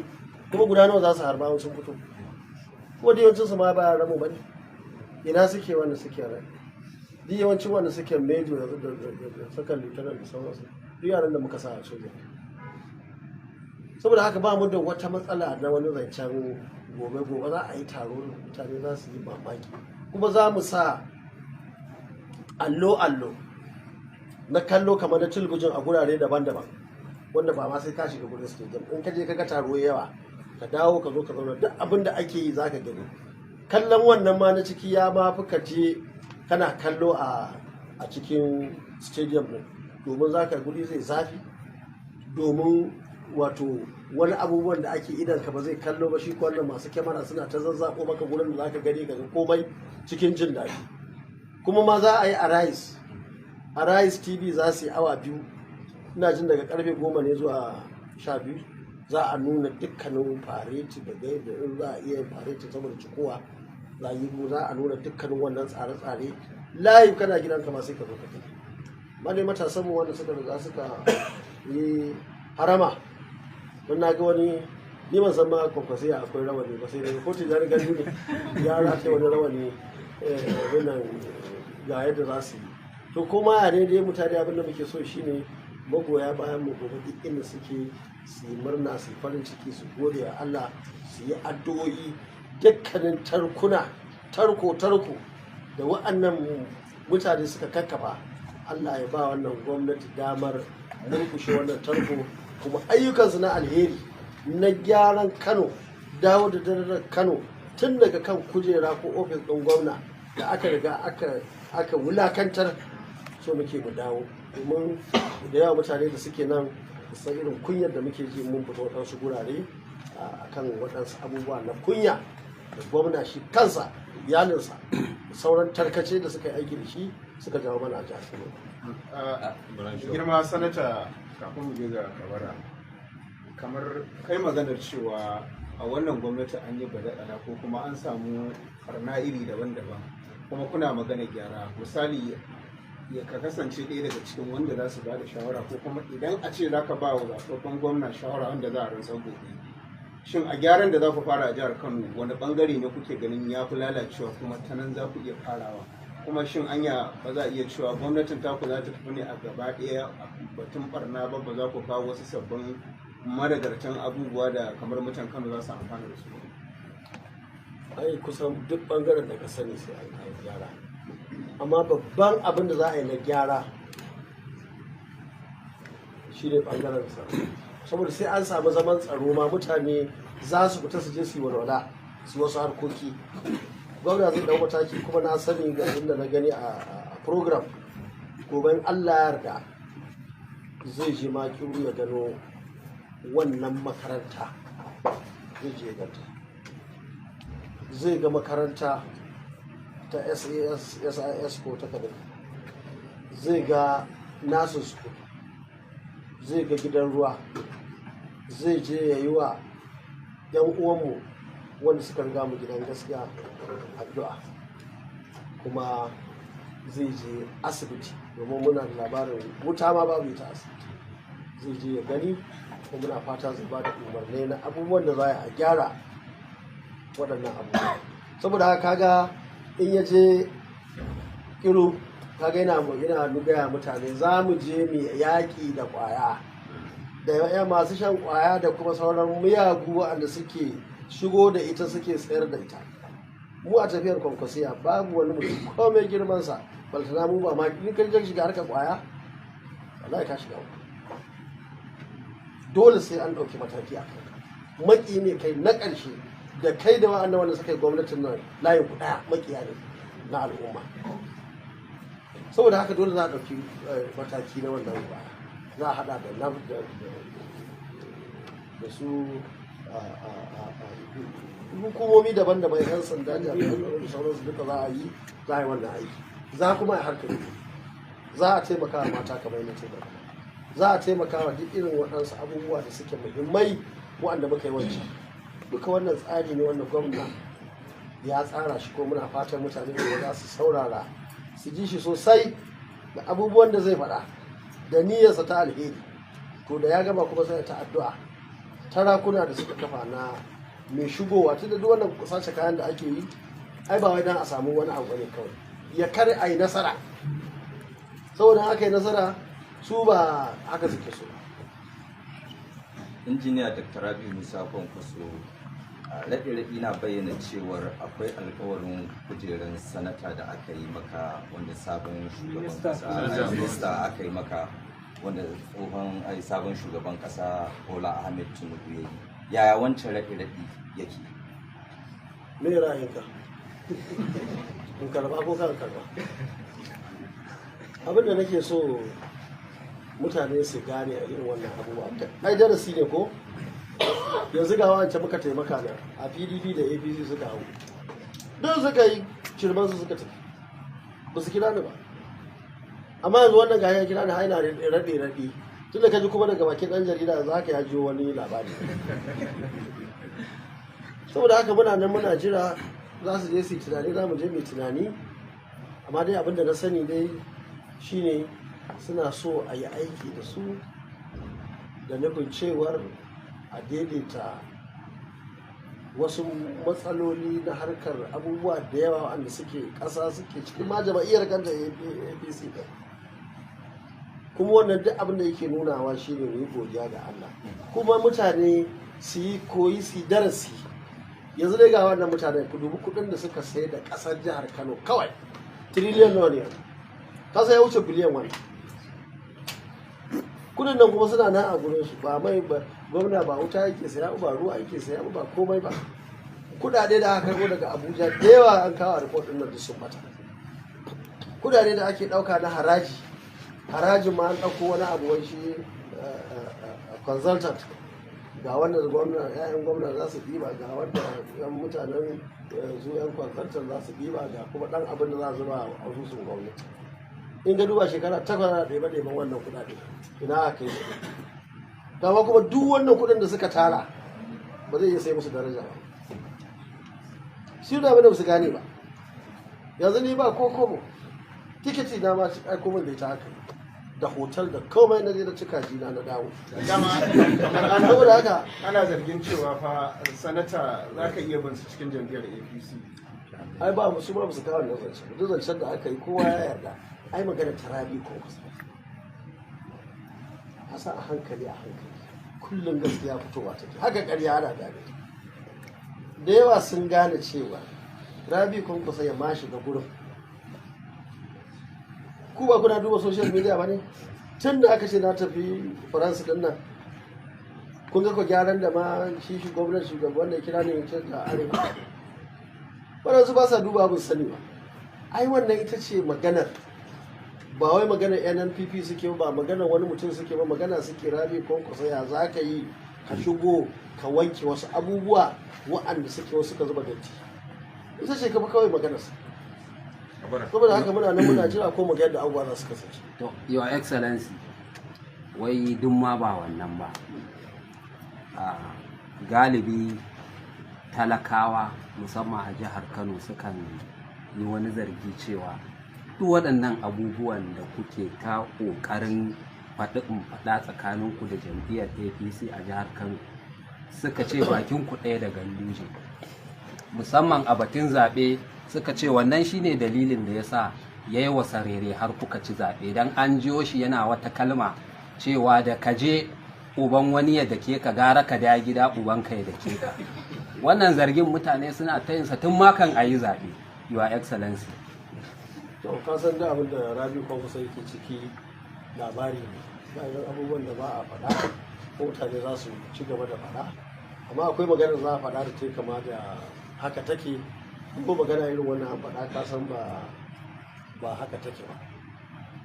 Kuma guda nawa za su harba sun fito? Kuma da yawancin su ma ba yaran mu bane. Ina suke wanda suke rai? Duk yawancin wanda suke major da sakan lieutenant da sauransu, duk yaran da muka sa a soja. Saboda haka ba mu da wata matsala na wani zancen gobe gobe za a yi taro, mutane za su yi mamaki. Kuma za mu sa allo-allo na kallo kamar na talabijin a gurare daban-daban, wanda ba ma sai ka shiga gurin stadium. In ka je ka ga taro yawa, ka dawo ka zo ka zauna, duk abin da ake yi za ka gani. Kallon wannan ma na ciki ya ma fi ka je kana kallo a cikin stadium din, domin za ka guri zai zafi, domin wato wani abubuwan da ake idan ka ba zai kallo ba, shi wannan masu kyamara suna ta zazzabo maka gurin da zaka gani kaga komai cikin jin daɗi. Kuma ma za a yi Arise, Arise TV za su yi awa 2, ina jin daga karfe 10 ne zuwa 12 za a nuna dukkanin fareti da gaida in za a iya yin fareti saboda cikowa za a yi, za a nuna dukkanin wannan tsare-tsare live, kana gidanka ma sai ka zo ka gani. Amma dai matasan mu wanda suka riga suka yi harama, don na ga wani, ni ban san ma kwankwasiya akwai rawani ba, sai daga kotu jari gani ne ya rataye wani rawani, wannan ga yadda za su yi. To kuma ya ne dai mutane abin da muke so shine magoya bayan mu gobe duk inda suke su yi murna, su yi farin ciki, su gode wa Allah, su yi addu'o'i. Dukkanin tarkuna, tarko tarko da wa'annan mutane suka kakkafa, Allah ya ba wannan gwamnati damar murkushe wannan tarko, kuma ayyukansu na alheri na gyaran Kano, dawo da darajar Kano tun daga kan kujera ko ofis ɗin gwamna da aka riga aka wulakantar, so muke mu dawo. Domin da yawa mutane da suke nan san irin kunyar da muke ji mun fita waɗansu gurare akan waɗansu abubuwa na kunya da gwamna shi kansa, iyalinsa, sauran tarkace da suka yi aiki da shi suka jawo mana a jihar Kano. Girma sanata, kafin mu je ga Kabara, kamar kai maganar cewa A wannan gwamnati an yi badakala ko kuma an samu barna iri daban-daban, kuma kuna magana gyara. Misali, ya ka kasance ɗaya daga cikin wanda za su ba da shawara, ko kuma idan a ce za ka ba wa zaɓaɓɓen gwamna shawara wanda za a rantsar gobe, shin a gyaran da za ku fara a jihar Kano, wani bangare ne kuke ganin ya fi lalacewa kuma ta nan za ku iya farawa? Kuma shin anya ba za a iya cewa gwamnatin taku za ta tafi ne a gaba ɗaya a batun barna ba, ba za ku kawo wasu sabbin madagartan abubuwa da kamar mutan Kano za su amfana da su ba? Ai kusan duk bangaren da ka sani sai an kawo gyara, amma babban abin da za a yi na gyara shi ne bangaren tsaro, saboda sai an samu zaman tsaro ma mutane za su fita su je su yi walwala, su yi wasu harkoki. Gwamna zai dau mataki, kuma na sani ga abin da na gani a program, gobe in Allah ya yarda zai je ma Kiru ya gano wannan makaranta, zai je ya ganta, zai ga makaranta ta SAS, SIS ko ta kadai, zai ga nasu school, zai ga gidan ruwa, zai je ya yi wa 'yan uwanmu wanda suka riga mu gidan gaskiya addu'a, kuma zai je asibiti domin muna da labarin wuta ma babu ita asibiti, zai je ya gani. Kuma muna fata zai ba da umarnai na abubuwan da za a gyara waɗannan abubuwa. Saboda haka kaga in ya je Kiru, kaga yana gaya mutane za mu je mu yaƙi da ƙwaya da ya masu shan ƙwaya da kuma sauran miyagu waɗanda suke shigo da ita, suke sayar da ita. Mu a tafiyar Kwankwasiya babu wani mutum komai girmansa, baltana mu ba ma in ka je shiga harkar ƙwaya, wallahi ka shiga uku. Dole sai an ɗauki mataki a kanka, maki ne kai na ƙarshe, da kai da wa'annan wanda suka yi gwamnatin nan layin ku ɗaya, makiya ne na al'umma. Saboda haka dole za a ɗauki mataki na wannan ƙwaya, za a haɗa da da su hukumomi daban-daban, 'yan sanda, jami'an tsaro da sauransu, duka za a yi wannan aiki. Za kuma a harkar ilimi, za a taimaka wa mata kamar yadda taimaka, za a taimaka wa duk irin waɗansu abubuwa da suke muhimmai waɗanda muka yi wancan. Duka wannan tsari ne wanda gwamna ya tsara shi, ko muna fatan mutane da za su saurara su ji shi sosai da abubuwan da zai faɗa da niyyarsa ta alheri. To da ya gama kuma sai ta addu'a. Tarakuna da suka kafa na mai shigowa, tunda duk wannan sace kayan da ake yi ai ba wai dan a samu wani abu ne kawai, ya kar a yi nasara, saboda aka yi nasara su ba haka suke so. Injiniya Dr. Rabi Musa Kwankwaso, raɗe-raɗi na bayyana cewar akwai alkawarin kujerar sanata da aka yi maka, wanda sabon shugaban kasa, minista aka yi maka, wanda tsohon ai sabon shugaban kasa Bola Ahmed Tinubu ya yi. Yaya wancan raɗe-raɗi yake? Me ra'ayinka, in karba ko kan karba? Abin da nake so mutane su gane a irin wannan abubuwa, ai darasi ne. Ko yanzu ga wancan muka taimaka na a PDP da APC suka hau, don suka yi shirman su suka tafi, ba su kira ni ba. Amma yanzu wannan ga ya kira ni, haina raɗe raɗe, tun da ka ji kuma daga bakin ɗan jarida za ka ya jiyo wani labari. Saboda haka muna nan muna jira, za su je su yi tunani, za mu je mai tunani. Amma dai abin da na sani dai shine suna so a yi aiki da su da nufin cewar a daidaita wasu matsaloli na harkar abubuwa da yawa wanda suke ƙasa, suke cikin ma jama'iyyar kanta APC ɗin. Kuma wannan duk abin da yake nunawa shine mu yi godiya ga Allah, kuma mutane su yi koyi, su yi darasi. Yanzu dai ga wannan mutane, ku dubi kuɗin da suka sai da ƙasar jihar Kano kawai, tiriliyan nawa ne? Kasa ya wuce biliyan. Wani kudin nan kuma suna nan a gurin su, ba mai ba, gwamna ba wuta yake saya ba, ruwa yake saya ba, komai ba. Kudade da aka karbo daga Abuja da yawa an kawo a report din nan, duk sun bata. Kudade da ake dauka na haraji, harajin ma an dauko wani abu wai shi consultant, ga wanda gwamna, 'ya'yan gwamna za su ɗiba, ga wanda yan mutanen su 'yan consultant za su ɗiba, ga kuma ɗan abin da za a zuba a asusun gwamnati. In ga duba shekara 8 ana ɗebe ɗeben wannan kuɗaɗe, ina aka yi? Dama kuma duk wannan kuɗin da suka tara Ba zai iya sai musu daraja ba. Shi da abin da su gane ba. Yanzu ni ba ko kobo, tikiti na ma aiko min da ita haka, da hotel da komai, na je da cika jina na dawo. Dama kamar ana Saboda haka ana zargin cewa fa sanata za ka iya bin su cikin jam'iyyar APC. Ai ba su ba su kawo wannan zancen. Duk zancen da aka yi kowa ya yarda. Ai magana tarabi ko kusa a sa a hankali a hankali, kullum gaskiya fitowa take, haka ƙarya ana gane ta. Da yawa sun gane cewa Rabi Kwankwaso ya ma shiga gurin. Ku ba kuna duba social media ba ne? Tun da aka ce na tafi Faransa din nan, kun ga ko gyaran da ma shi gwamnati, shugaban da ya kira ne ya ce da arewa, waɗansu ba sa duba abin sani ba. Ai wannan ita ce maganar. Ba wai maganar NNPP suke ba, maganar wani mutum suke ba, magana suke Rabi Kwankwaso ya za ka yi ka shigo ka wanke wasu abubuwa wa'anda suke wasu ka zuba datti. Ita ce kafa kawai maganarsa. Saboda haka muna nan muna jira ko mu ga yadda abubuwa za su kasance. To, Your Excellency, wai duk ma ba wannan ba. Galibi talakawa musamman a jihar Kano sukan yi wani zargi cewa duk waɗannan abubuwan da kuke ta ƙoƙarin faɗi in faɗa tsakaninku da jam'iyyar APC a jihar Kano, suka ce bakinku ɗaya da Ganduje. Musamman a batun zaɓe, suka ce wannan shine dalilin da ya sa ya yi wa sarere har kuka ci zaɓe, don an jiyo shi yana wata kalma cewa da ka je uban wani ya dake ka gara ka da gida ubanka ya dake ka. Wannan zargin mutane suna ta yinsa tun makan a yi zaɓe, Your Excellency. To, ka san da abin da Rabi Kwankwaso yake ciki labari ne. Ba irin abubuwan da ba a faɗa ko mutane za su ci gaba da faɗa, amma akwai magana za a faɗa da ta kama da haka take, ko magana irin wannan an faɗa, ka san ba haka take ba.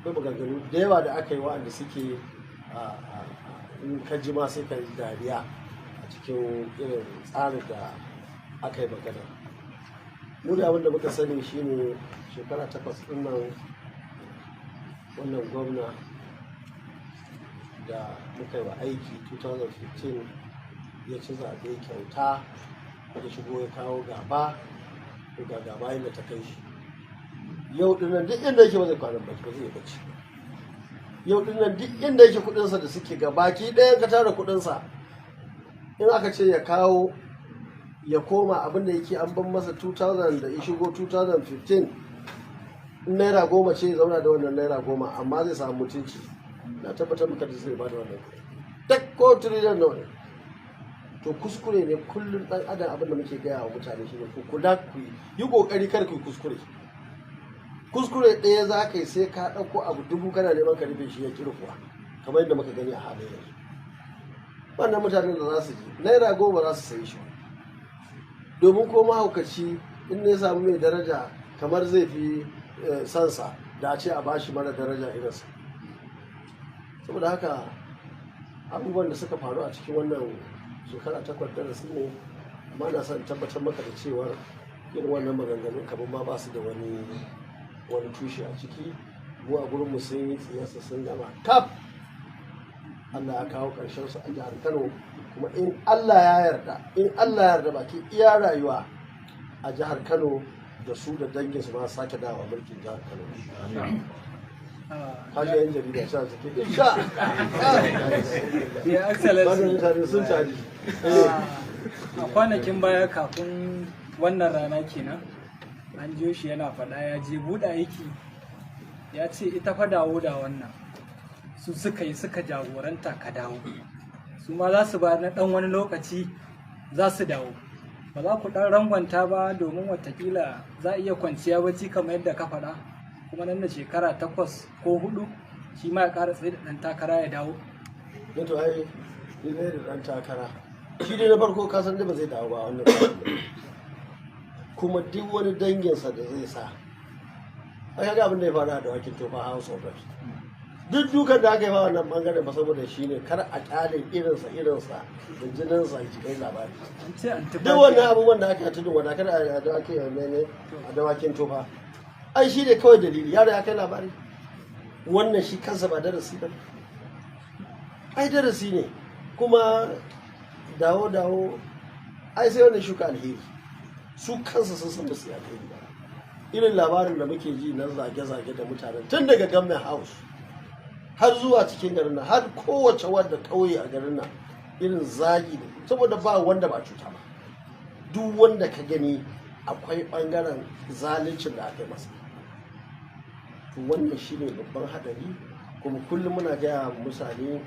Akwai maganganu da yawa da aka yi wa'anda suke in ka ji ma sai ka yi dariya a cikin irin tsarin da aka yi magana. Mu da abin da muka sani shine shekara 8 ɗin nan, wannan gwamna da muka yi wa aiki 2015 ya ci zaɓe kyauta, ya shigo ya kawo gaba ga gaba inda ta kai shi. Yau dinnan duk inda yake ba zai kwana bacci ba, zai yi bacci. Yau dinnan duk inda yake, kudinsa da suke gabaki ɗaya ka tara kudinsa, in aka ce ya kawo ya koma abin da yake an ban masa 2000 da ya shigo 2015, in naira 10 ce, ya zauna da wannan naira 10, amma zai samu mutunci. Na tabbatar maka da zai ba da wannan kuɗi duk, ko trillion nawa ne. To, kuskure ne. Kullum dan adam abin da muke gaya wa mutane shine ku kula, ku yi kokari kar ku yi kuskure. Kuskure ɗaya za ka yi, sai ka ɗauko abu dubu kana neman ka rufe shi ya kirkuwa, kamar yadda muka gani a halin yanzu. Wannan mutanen da za su ji naira 10 za su sayi shi, domin ko mahaukaci in ne samu mai daraja kamar zai fi sansa da a ce a bashi mara daraja irinsa. Saboda haka abubuwan da suka faru a cikin wannan shekara 8 darasi ne, amma na son tabbatar maka da cewar irin wannan maganganun kamar ma ba su da wani tushe a ciki. Mu a gurin mu sun yi tsiyarsa sun gama kaf. Allah ya kawo ƙarshen su a jihar Kano, kuma in Allah ya yarda, in Allah ya yarda, baki iya rayuwa a jihar Kano da su da dangin su ma sake dawowa mulkin jihar Kano. Kaji yan jarida sha suke insha Your Excellency. Wannan mutane sun caji. A kwanakin baya kafin wannan rana kenan, an jiyo shi yana faɗa ya je buɗe aiki, ya ce ita fa dawo da wannan su suka yi suka jagoranta ka dawo, su ma za su ba na ɗan wani lokaci za su dawo. Ba za ku ɗan rangwanta ba, domin watakila za a iya kwanciya bacci kamar yadda ka faɗa, kuma nan da shekara 8 ko 4 shi ma ya ƙara tsaye da ɗan takara ya dawo? To, ai ni ne da ɗan takara. Shi dai na farko ka san dai ba zai dawo ba wannan karon. Kuma duk wani danginsa da zai sa, ai kaga abin da ya faru a Dawakin Tofa House of Reps, duk dukan da aka yi ba wannan bangaren ba, saboda shi ne kar a kyale irinsa irinsa da jininsa ya kai labari. An ce an Duk wannan abubuwan da aka yi a Tudun Wada, kada a dawakin ne a Dawakin Tofa, ai shi ne kawai dalili. Yaro ya kai labari. Wannan shi kansa ba darasi ba? Ai darasi ne. Kuma dawo dawo Ai sai wanda shuka alheri. Su kansu sun san ba su yi alheri ba. Irin labarin da muke ji na zage-zage da mutanen tun daga government house har zuwa cikin garin nan, har kowace wadda ƙauye a garin nan, irin zagi da, saboda ba wanda ba cuta ba. Duk wanda ka gani akwai ɓangaren zaluncin da aka yi masa. To wannan shine babban haɗari. Kuma kullum muna gaya mutane,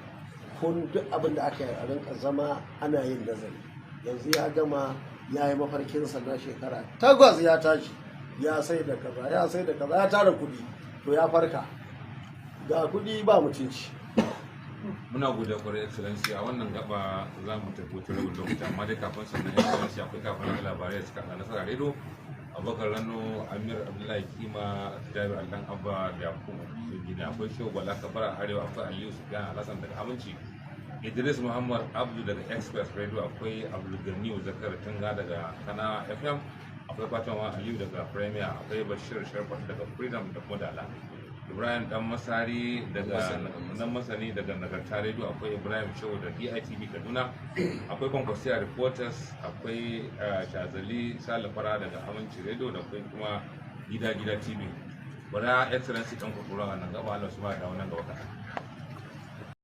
kun duk abin da aka yi a rinka zama ana yin nazari. Yanzu ya gama ya yi mafarkinsa na shekara 8, ya tashi ya sai da kaza, ya sai da kaza, ya tara kuɗi. To ya farka, ga kuɗi ba mutunci. Muna godiya kwarai, Excellency. A wannan gaba za mu tafi wata rabin lokaci, amma dai kafin sannan, Excellency, akwai kafin labarai da suka haɗa Nasara Radio, Abubakar Rano, Amir Abdullahi Kima, Jabir Allan Abba da Yakubu Gina, akwai Shehu Bala Kabara Arewa, akwai Aliyu Sufyan Alhassan daga Aminci, Idris Muhammad Abdu daga Express Radio, akwai Abdulganiyu Zakar Tunga daga Kana FM, akwai Fatima Aliyu daga Premier, akwai Bashir Sharfat daga Freedom da kuma Dala, Ibrahim Dan Masari daga Dan Masani daga Nagarta Radio, akwai Ibrahim Shehu da DITV Kaduna, akwai Kwankwasiya Reporters, akwai Shazali Salifara daga Aminci Radio, da akwai kuma Gida Gida TV. Bari Excellency dan kurkura nan gaba, Allah su ba da wannan gaba kaɗan.